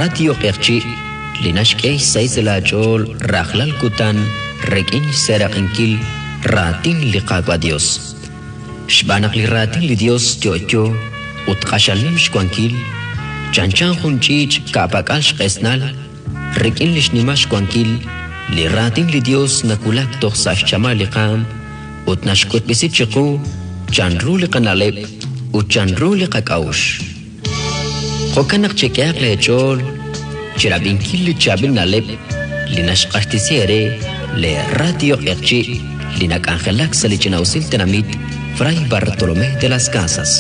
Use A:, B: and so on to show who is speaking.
A: Radio Q'eqchi' li naxk'e xsahil sa' laach'ool rajlal kutan rik'in xseeraq'inkil raatin li Qaawa' Yos. Xb'aan naq li raatin li Yos yo'yo ut q'axal nim xwankil, chanchan jun ch'iich' ka'pak'al xq'esnal, rik'in li xnimal xwankil, li raatin li Yos nawulak toj sa' xchamal li qaanm ut naxk'utb'esi chiqu chanru li qana'leb' ut chanru li qak'a'uxl. Jo'kan naq chek'ehaq leech'ool chi rab'inkil li chaab'il na'leb' li naxq'axtesi eere lee Radio Q'eqchi' li nak'anjelak sa' li ch'ina'usil tenamit Fray Bartolomé de las Casas.